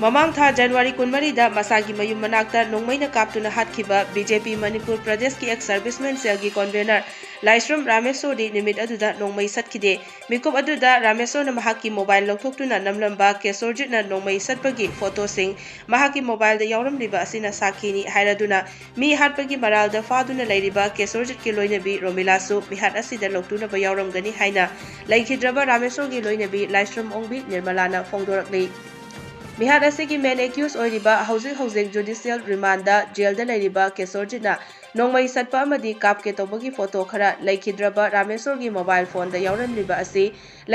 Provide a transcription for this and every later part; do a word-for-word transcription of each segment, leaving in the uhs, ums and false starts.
ꯃꯃꯥꯡ ꯊꯥ ꯖꯅꯋꯥꯔꯤ ꯀꯨꯟꯃꯔꯤꯗ ꯃꯁꯥꯒꯤ ꯃꯌꯨꯝ ꯃꯅꯥꯛꯇ ꯅꯣꯡꯃꯩꯅ ꯀꯥꯞꯇꯨꯅ ꯍꯥꯠꯈꯤꯕ ꯕꯤ ꯖꯦ ꯄꯤ ꯃꯅꯤꯄꯨꯔ ꯄ꯭ꯔꯗꯦꯁꯀꯤ ex servicemen cell ꯒꯤ convener ꯂꯥꯏꯁ꯭ꯔꯝ ꯔꯥꯃꯦꯁꯣꯔꯗꯤ ꯅꯨꯃꯤꯠ ꯑꯗꯨꯗ ꯅꯣꯡꯃꯩ ꯁꯠꯈꯤꯗꯦ꯫ ꯃꯤꯀꯨꯞ ꯑꯗꯨꯗ ꯔꯥꯃꯦꯁꯣꯔꯅ ꯃꯍꯥꯛꯀꯤ mobile ꯂꯧꯊꯣꯛꯇꯨꯅ ꯅꯝꯂꯝꯕ ꯀꯦꯁꯣꯔꯖꯤꯠꯅ ꯅꯣꯡꯃꯩ ꯁꯠꯄꯒꯤ photo ꯁꯤꯡ ꯃꯍꯥꯛꯀꯤ mobile ꯗ ꯌꯥꯎꯔꯝꯂꯤꯕ ꯑꯁꯤꯅ ꯁꯥꯈꯤꯅꯤ ꯍꯥꯏꯔꯗꯨꯅ ꯃꯤ ꯍꯥꯠꯄꯒꯤ ꯃꯔꯥꯜꯗ ꯐꯥꯗꯨꯅ ꯂꯩꯔꯤꯕ ꯀꯦꯁꯣꯔꯖꯤꯠꯀꯤ ꯂꯣꯏꯅꯕꯤ ꯔꯣꯃꯤꯂꯥꯁꯨ ꯃꯤꯍꯥꯠ ꯑꯁꯤꯗ ꯂꯧꯇꯨꯅꯕ ꯌꯥꯎꯔꯝꯒꯅꯤ ꯍꯥꯏꯅ ꯂꯩꯈꯤꯗ꯭ꯔꯕ ꯔꯥꯃꯦꯁꯣꯔꯒꯤ ꯂꯣꯏꯅꯕꯤ ꯂꯥꯏꯁ꯭ꯔꯝ ꯑꯣꯡꯕꯤ ꯅꯤꯔꯃꯂꯥꯅ ꯐꯣꯡꯗꯣꯔꯛꯂꯤ꯫ ꯃꯤꯍꯥꯠ ꯑꯁꯤꯒꯤ main accused ꯑꯣꯏꯔꯤꯕ ꯍꯧꯖꯤꯛ ꯍꯧꯖꯤꯛ judicial remand ꯗ jail ꯗ ꯂꯩꯔꯤꯕ ꯀꯦꯁꯣꯔꯖꯤꯠꯅ ꯅꯣꯡꯃꯩ ꯁꯠꯄ ꯑꯃꯗꯤ ꯀꯥꯞꯀꯦ ꯇꯧꯕꯒꯤ photo ꯈꯔ ꯂꯩꯈꯤꯗ꯭ꯔꯕ ꯔꯥꯃꯦꯁꯣꯔꯒꯤ mobile phone ꯗ ꯌꯥꯎꯔꯝꯂꯤꯕ ꯑꯁꯤ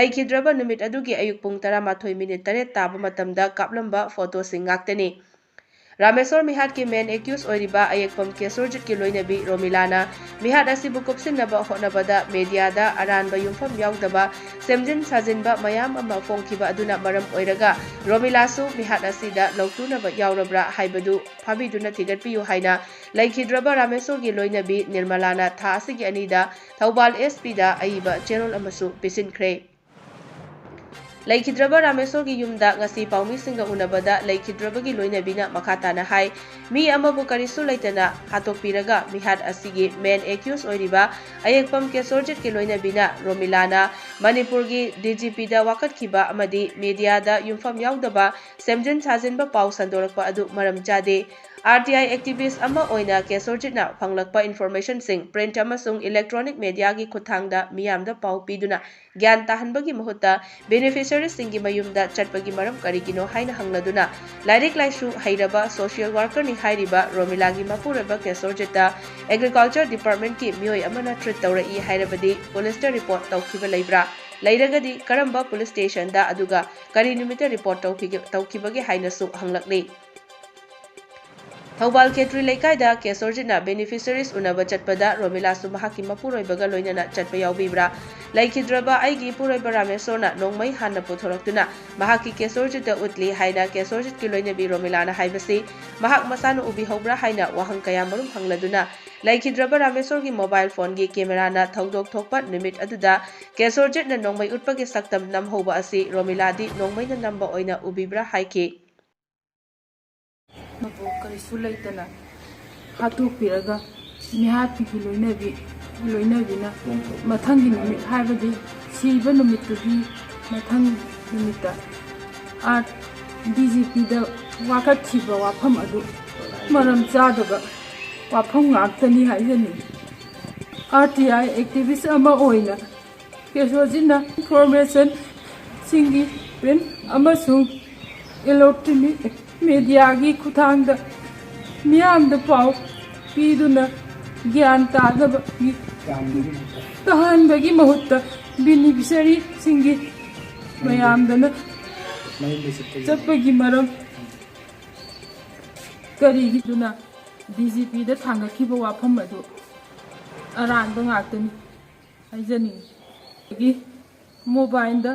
ꯂꯩꯈꯤꯗ꯭ꯔꯕ ꯅꯨꯃꯤꯠ ꯑꯗꯨꯒꯤ ꯑꯌꯨꯛ ꯄꯨꯡ ꯇꯔꯥꯃꯥꯊꯣꯏ minute ꯇꯔꯦꯠ ꯇꯥꯕ ꯃꯇꯝꯗ ꯀꯥꯞꯂꯝꯕ photo ꯁꯤꯡ ꯉꯥꯛꯇꯅꯤ꯫ ꯔꯥꯃꯦꯁꯣꯔ ꯃꯤꯍꯥꯠꯀꯤ main accused ꯑꯣꯏꯔꯤꯕ ꯑꯌꯦꯛꯄꯝ ꯀꯦꯁꯣꯔꯖꯤꯠꯀꯤ ꯂꯣꯏꯅꯕꯤ ꯔꯣꯃꯤꯂꯥꯅ ꯃꯤꯍꯥꯠ ꯑꯁꯤꯕꯨ ꯀꯨꯞꯁꯤꯟꯅꯕ ꯍꯣꯠꯅꯕꯗ media ꯗ ꯑꯔꯥꯟꯕ ꯌꯨꯝꯐꯝ ꯌꯥꯎꯗꯕ ꯁꯦꯝꯖꯤꯟ ꯁꯥꯖꯤꯟꯕ ꯃꯌꯥꯝ ꯑꯃ ꯐꯣꯡꯈꯤꯕ ꯑꯗꯨꯅ ꯃꯔꯝ ꯑꯣꯏꯔꯒ ꯔꯣꯃꯤꯂꯥꯁꯨ ꯃꯤꯍꯥꯠ ꯑꯁꯤꯗ ꯂꯧꯇꯨꯅꯕ ꯌꯥꯎꯔꯕ꯭ꯔꯥ ꯍꯥꯏꯕꯗꯨ ꯐꯥꯕꯤꯗꯨꯅ ꯊꯤꯒꯠꯄꯤꯌꯨ ꯍꯥꯏꯅ ꯂꯩꯈꯤꯗ꯭ꯔꯕ ꯔꯥꯃꯦꯁꯣꯔꯒꯤ ꯂꯣꯏꯅꯕꯤ ꯅꯤꯔꯃꯂꯥꯅ ꯊꯥ ꯑꯁꯤꯒꯤ ꯑꯅꯤꯗ ꯊꯧꯕꯥꯜ S P ꯗ ꯑꯏꯕ ꯆꯦꯔꯣꯜ ꯑꯃꯁꯨ ꯄꯤꯁꯤꯟꯈ꯭ꯔꯦ꯫ ꯂꯩꯈꯤꯗ꯭ꯔꯕ ꯔꯥꯃꯦꯁꯣꯔꯒꯤ ꯌꯨꯝꯗ ꯉꯁꯤ ꯄꯥꯎꯃꯤꯁꯤꯡꯒ ꯎꯅꯕꯗ ꯂꯩꯈꯤꯗ꯭ꯔꯕꯒꯤ ꯂꯣꯏꯅꯕꯤꯅ ꯃꯈꯥ ꯇꯥꯅ ꯍꯥꯏ, ꯃꯤ ꯑꯃꯕꯨ ꯀꯔꯤꯁꯨ ꯂꯩꯇꯅ ꯍꯥꯠꯇꯣꯛꯄꯤꯔꯒ ꯃꯤꯍꯥꯠ ꯑꯁꯤꯒꯤ main accused ꯑꯣꯏꯔꯤꯕ ꯑꯌꯦꯛꯄꯝ ꯀꯦꯁꯣꯔꯖꯤꯠꯀꯤ ꯂꯣꯏꯅꯕꯤꯅ ꯔꯣꯃꯤꯂꯥꯅ ꯃꯅꯤꯄꯨꯔꯒꯤ D G P ꯗ ꯋꯥꯀꯠꯈꯤꯕ ꯑꯃꯗꯤ media ꯗ ꯌꯨꯝꯐꯝ ꯌꯥꯎꯗꯕ ꯁꯦꯝꯖꯤꯟ ꯁꯥꯖꯤꯟꯕ ꯄꯥꯎ ꯁꯟꯗꯣꯔꯛꯄ ꯑꯗꯨ ꯃꯔꯝ ꯆꯥꯗꯦ꯫ R T I activist ꯑꯃ ꯑꯣꯏꯅ ꯀꯦꯁꯣꯔꯖꯤꯠꯅ ꯐꯪꯂꯛꯄ information ꯁꯤꯡ print ꯑꯃꯁꯨꯡ electronic media ꯒꯤ ꯈꯨꯠꯊꯥꯡꯗ ꯃꯤꯌꯥꯝꯗ ꯄꯥꯎ ꯄꯤꯗꯨꯅ ꯒ꯭ꯌꯥꯟ ꯇꯥꯍꯟꯕꯒꯤ ꯃꯍꯨꯠꯇ beneficiaries ꯁꯤꯡꯒꯤ ꯃꯌꯨꯝꯗ ꯆꯠꯄꯒꯤ ꯃꯔꯝ ꯀꯔꯤꯒꯤꯅꯣ ꯍꯥꯏꯅ ꯍꯪꯂꯗꯨꯅ ꯂꯥꯏꯔꯤꯛ ꯂꯥꯏꯁꯨ ꯍꯩꯔꯕ social worker ꯅꯤ ꯍꯥꯏꯔꯤꯕ ꯔꯣꯃꯤꯂꯥꯒꯤ ꯃꯄꯨꯔꯣꯏꯕ ꯀꯦꯁꯣꯔꯖꯤꯠꯇ agriculture department ꯀꯤ ꯃꯤꯑꯣꯏ ꯑꯃꯅ treat ꯇꯧꯔꯛꯏ ꯍꯥꯏꯔꯕꯗꯤ police ꯇ report ꯇꯧꯈꯤꯕ ꯂꯩꯕ꯭ꯔꯥ? ꯂꯩꯔꯒꯗꯤ ꯀꯔꯝꯕ police station ꯗ ꯑꯗꯨꯒ ꯀꯔꯤ ꯅꯨꯃꯤꯠꯇ report ꯇꯧꯈꯤꯒꯦ-, ꯇꯧꯈꯤꯕꯒꯦ ꯍꯥꯏꯅꯁꯨ ꯍꯪꯂꯛꯂꯤ꯫ ꯊꯧꯕꯥꯜ ꯈꯦꯇ꯭ꯔꯤ ꯂꯩꯀꯥꯏꯗ ꯀꯦꯁꯣꯔꯖꯤꯠꯅ beneficiaries ꯎꯅꯕ ꯆꯠꯄꯗ ꯔꯣꯃꯤꯂꯥꯁꯨ ꯃꯍꯥꯛꯀꯤ ꯃꯄꯨꯔꯣꯏꯕꯒ ꯂꯣꯏꯅꯅ ꯆꯠꯄ ꯌꯥꯎꯕꯤꯕ꯭ꯔꯥ? ꯂꯩꯈꯤꯗ꯭ꯔꯕ ꯑꯩꯒꯤ ꯏꯄꯨꯔꯣꯏꯕ ꯔꯥꯃꯦꯁꯣꯔꯅ ꯅꯣꯡꯃꯩ ꯍꯥꯟꯅ ꯄꯨꯊꯣꯔꯛꯇꯨꯅ ꯃꯍꯥꯛꯀꯤ ꯀꯦꯁꯣꯔꯖꯤꯠꯇ ꯎꯠꯂꯤ ꯍꯥꯏꯅ ꯀꯦꯁꯣꯔꯖꯤꯠꯀꯤ ꯂꯣꯏꯅꯕꯤ ꯔꯣꯃꯤꯂꯥꯅ ꯍꯥꯏꯕꯁꯤ ꯃꯍꯥꯛ ꯃꯁꯥꯅ ꯎꯕꯤꯍꯧꯕ꯭ꯔꯥ ꯍꯥꯏꯅ ꯋꯥꯍꯪ ꯀꯌꯥꯃꯔꯨꯝ ꯍꯪꯂꯗꯨꯅ ꯂꯩꯈꯤꯗ꯭ꯔꯕ ꯔꯥꯃꯦꯁꯣꯔꯒꯤ mobile phone ꯒꯤ camera ꯅ ꯊꯧꯗꯣꯛ ꯊꯣꯛꯄ ꯅꯨꯃꯤꯠ ꯑꯗꯨꯗ ꯀꯦꯁꯣꯔꯖꯤꯠꯅ ꯅꯣꯡꯃꯩ ꯎꯠꯄꯒꯤ ꯁꯛꯇꯝ ꯅꯝꯍꯧꯕ ꯑꯁꯤ ꯔꯣꯃꯤꯂꯥꯗꯤ ꯅꯣꯡꯃꯩꯅ ꯅꯝꯕ ꯑꯣꯏꯅ ꯎꯕꯤꯕ꯭ꯔꯥ ꯍꯥꯏꯈꯤ꯫ ꯀꯔꯤꯁꯨ ꯂꯩꯇꯅ ꯍꯥꯠꯇꯣꯛꯄꯤꯔꯒ ꯃꯤꯍꯥꯠꯀꯤ ꯂꯣꯏꯅꯕꯤ ꯂꯣꯏꯅꯕꯤꯅ ꯃꯊꯪꯒꯤ ꯅꯨꯃꯤꯠ, ꯍꯥꯏꯕꯗꯤ ꯁꯤꯕ ꯅꯨꯃꯤꯠꯇꯨꯒꯤ ꯃꯊꯪ ꯅꯨꯃꯤꯠꯇ ꯑꯥꯔꯠ ꯗꯤ ꯖꯤ ꯄꯤꯗ ꯋꯥꯀꯠꯈꯤꯕ ꯋꯥꯐꯝ ꯑꯗꯨ ꯃꯔꯝ ꯆꯥꯗꯕ ꯋꯥꯐꯝ ꯉꯥꯛꯇꯅꯤ ꯍꯥꯏꯖꯅꯤꯡꯏ꯫ ꯑꯥꯔ ꯇꯤ ꯑꯥꯏ ꯑꯦꯛꯇꯤꯚꯤꯁ ꯑꯃ ꯑꯣꯏꯅ ꯀꯦꯁꯣꯖꯤꯠꯅ ꯏꯟꯐꯣꯔꯃꯦꯁꯟꯁꯤꯡꯒꯤ ꯄ꯭ꯔꯤꯟ ꯑꯃꯁꯨꯡ ꯏꯂꯦꯛꯇ꯭ꯔꯣꯅꯤꯛ ꯃꯦꯗꯤꯌꯥꯒꯤ ꯈꯨꯠꯊꯥꯡꯗ ꯃꯤꯌꯥꯝꯗ ꯄꯥꯎ ꯄꯤꯗꯨꯅ ꯒ꯭ꯌꯥꯟ ꯇꯥꯅꯕ ꯇꯥꯍꯟꯕꯒꯤ ꯃꯍꯨꯠꯇ ꯕꯤꯅꯤꯐꯤꯁꯔꯤꯁꯤꯡꯒꯤ ꯃꯌꯥꯝꯗꯅ ꯆꯠꯄꯒꯤ ꯃꯔꯝ ꯀꯔꯤꯒꯤꯗꯨꯅ ꯗꯤ ꯖꯤ ꯄꯤꯗ ꯊꯥꯡꯒꯠꯈꯤꯕ ꯋꯥꯐꯝ ꯑꯗꯨ ꯑꯔꯥꯟꯕ ꯉꯥꯛꯇꯅꯤ ꯍꯥꯏꯖꯅꯤꯡꯏ꯫ ꯑꯗꯒꯤ ꯃꯣꯕꯥꯏꯜꯗ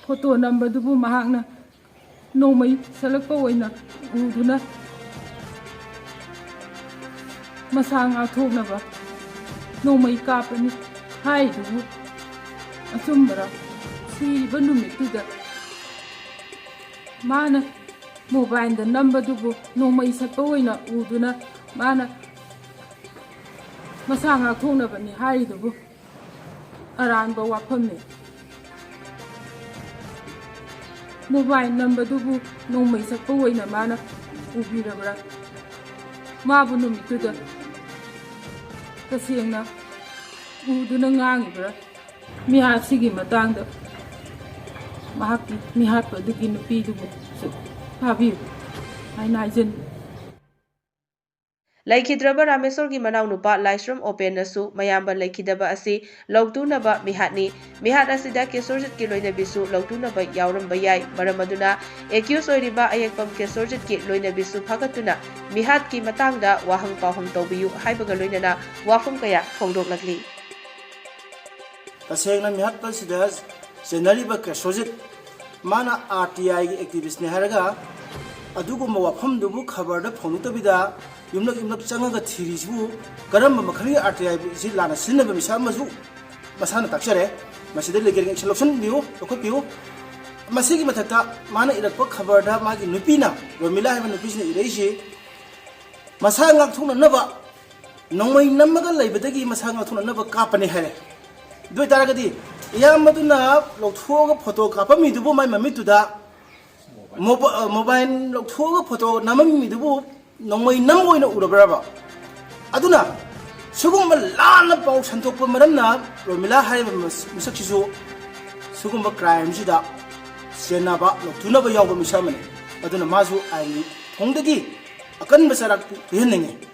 ꯐꯣꯇꯣ ꯅꯝꯕꯗꯨꯕꯨ ꯃꯍꯥꯛꯅ ꯅꯣꯡꯃꯩ ꯁꯠꯂꯛꯄ ꯑꯣꯏꯅ ꯎꯗꯨꯅ ꯃꯁꯥ ꯉꯥꯛꯊꯣꯛꯅꯕ ꯅꯣꯡꯃꯩ ꯀꯥꯞꯄꯅꯤ ꯍꯥꯏꯔꯤꯗꯨꯕꯨ ꯑꯆꯨꯝꯕꯔ? ꯁꯤꯔꯤꯕ ꯅꯨꯃꯤꯠꯇꯨꯗ ꯃꯥꯅ ꯃꯣꯕꯥꯏꯜꯗ ꯅꯝꯕꯗꯨꯕꯨ ꯅꯣꯡꯃꯩ ꯁꯠꯄ ꯑꯣꯏꯅ ꯎꯗꯨꯅ ꯃꯥꯅ ꯃꯁꯥ ꯉꯥꯛꯊꯣꯛꯅꯕꯅꯤ ꯍꯥꯏꯔꯤꯗꯨꯕꯨ ꯑꯔꯥꯟꯕ ꯋꯥꯐꯝꯅꯤ꯫ ꯃꯣꯕꯥꯏꯜ ꯅꯝꯕꯗꯨꯕꯨ ꯅꯣꯡꯃꯩ ꯁꯠꯄ ꯑꯣꯏꯅ ꯃꯥꯅ ꯎꯕꯤꯔꯕ꯭ꯔꯥ? ꯃꯥꯕꯨ ꯅꯨꯃꯤꯠꯇꯨꯗ ꯇꯁꯦꯡꯅ ꯎꯗꯨꯅ ꯉꯥꯡꯉꯤꯕ꯭ꯔꯥ? ꯃꯤꯍꯥꯠꯁꯤꯒꯤ ꯃꯇꯥꯡꯗ ꯃꯍꯥꯛꯀꯤ ꯃꯤꯍꯥꯠꯄ ꯑꯗꯨꯒꯤ ꯅꯨꯄꯤꯗꯨꯕꯨꯁꯨ ꯐꯥꯕꯤꯌꯨ ꯍꯥꯏꯅ ꯍꯥꯏꯖꯅꯤꯡꯏ꯫ ꯂꯩꯈꯤꯗ꯭ꯔꯕ ꯔꯥꯃꯦꯁꯣꯔꯒꯤ ꯃꯅꯥꯎꯅꯨꯄꯥ ꯂꯥꯏꯁ꯭ꯔꯝ ꯑꯣꯄꯦꯟꯅꯁꯨ ꯃꯌꯥꯝꯕ ꯂꯩꯈꯤꯗꯕ ꯑꯁꯤ ꯂꯧꯇꯨꯅꯕ ꯃꯤꯍꯥꯠꯅꯤ꯫ ꯃꯤꯍꯥꯠ ꯑꯁꯤꯗ ꯀꯦꯁꯣꯔꯖꯤꯠꯀꯤ ꯂꯣꯏꯅꯕꯤꯁꯨ ꯂꯧꯇꯨꯅꯕ ꯌꯥꯎꯔꯝꯕ ꯌꯥꯏ꯫ ꯃꯔꯝ ꯑꯗꯨꯅ ꯑꯦꯀ꯭ꯌꯨꯁ ꯑꯣꯏꯔꯤꯕ ꯑꯌꯦꯛꯄꯝ ꯀꯦꯁꯣꯔꯖꯤꯠꯀꯤ ꯂꯣꯏꯅꯕꯤꯁꯨ ꯐꯥꯒꯠꯇꯨꯅ ꯃꯤꯍꯥꯠꯀꯤ ꯃꯇꯥꯡꯗ ꯋꯥꯍꯪ ꯄꯥꯎꯍꯪ ꯇꯧꯕꯤꯌꯨ ꯍꯥꯏꯕꯒ ꯂꯣꯏꯅꯅ ꯋꯥꯐꯝ ꯀꯌꯥ ꯐꯣꯡꯗꯣꯛꯂꯛꯂꯤ꯫ ꯇꯁꯦꯡꯅ ꯃꯤꯍꯥꯠꯄ ꯑꯁꯤꯗ ꯆꯦꯟꯅꯔꯤꯕ ꯀꯦꯁꯣꯔꯖꯤꯠ, ꯃꯥꯅ ꯑꯥꯔ ꯇꯤ ꯑꯥꯏꯒꯤ ꯑꯦꯛꯇꯤꯚꯤꯁ꯭ꯠꯅꯤ ꯍꯥꯏꯔꯒ ꯑꯗꯨꯒꯨꯝꯕ ꯋꯥꯐꯝꯗꯨꯕꯨ ꯈꯕꯔꯗ ꯐꯣꯡꯗꯣꯛꯇꯕꯤꯗ ꯌꯨꯝꯂꯛ ꯌꯨꯝꯂꯛ ꯆꯪꯉꯒ ꯊꯤꯔꯤꯁꯤꯕꯨ ꯀꯔꯝꯕ ꯃꯈꯜꯒꯤ ꯑꯥꯔ ꯇꯤ ꯑꯥꯏꯁꯤ ꯂꯥꯟꯅ ꯁꯤꯖꯤꯟꯅꯕ ꯃꯤꯁꯛ ꯑꯃꯁꯨ ꯃꯁꯥꯅ ꯇꯥꯛꯆꯔꯦ꯫ ꯃꯁꯤꯗ ꯂꯤꯒꯦꯜꯒꯤ ꯑꯦꯛꯁꯟ ꯂꯧꯁꯤꯟꯕꯤꯌꯨ, ꯂꯧꯈꯠꯄꯤꯌꯨ꯫ ꯃꯁꯤꯒꯤ ꯃꯊꯛꯇ ꯃꯥꯅ ꯏꯔꯛꯄ ꯈꯕꯔꯗ ꯃꯥꯒꯤ ꯅꯨꯄꯤꯅ, ꯔꯣꯃꯤꯂꯥ ꯍꯥꯏꯕ ꯅꯨꯄꯤꯁꯤꯅ ꯏꯔꯛꯏꯁꯤ, ꯃꯁꯥ ꯉꯥꯛꯊꯣꯛꯅꯅꯕ, ꯅꯣꯡꯃꯩ ꯅꯝꯃꯒ ꯂꯩꯕꯗꯒꯤ ꯃꯁꯥ ꯉꯥꯛꯊꯣꯛꯅꯅꯕ ꯀꯥꯞꯄꯅꯤ ꯍꯥꯏꯔꯦ꯫ ꯑꯗꯨ ꯑꯣꯏꯇꯥꯔꯒꯗꯤ ꯏꯌꯥꯝꯕꯗꯨꯅ ꯂꯧꯊꯣꯛꯑꯒ ꯐꯣꯇꯣ ꯀꯥꯞꯄꯝꯃꯤꯗꯨꯕꯨ ꯃꯥꯏ ꯃꯃꯤꯠꯇꯨꯗ ꯃꯣꯕ-, ꯑ, ꯃꯣꯕꯥꯏꯜ ꯂꯧꯊꯣꯛꯑꯒ ꯐꯣꯇꯣ ꯅꯝꯃꯝꯃꯤꯗꯨꯕꯨ ꯅꯣꯡꯃꯩ ꯅꯝꯕ ꯑꯣꯏꯅ ꯎꯔꯕ꯭ꯔꯕ? ꯑꯗꯨꯅ ꯁꯤꯒꯨꯝꯕ ꯂꯥꯟꯅ ꯄꯥꯎ ꯁꯟꯗꯣꯛꯄ ꯃꯔꯝꯅ ꯔꯣꯃꯤꯂꯥ ꯍꯥꯏꯔꯤꯕ ꯃꯤꯁꯛꯁꯤꯁꯨ ꯁꯤꯒꯨꯝꯕ ꯀ꯭ꯔꯥꯏꯝꯁꯤꯗ ꯆꯦꯟꯅꯕ, ꯂꯧꯊꯨꯅꯕ ꯌꯥꯎꯕ ꯃꯤꯁꯛ ꯑꯃꯅꯤ꯫ ꯑꯗꯨꯅ ꯃꯥꯁꯨ ꯑꯥꯏꯟꯒꯤ ꯊꯣꯡꯗꯒꯤ ꯑꯀꯟꯕ ꯆꯩꯔꯥꯛ ꯄꯤꯍꯟꯅꯤꯡꯉꯤ꯫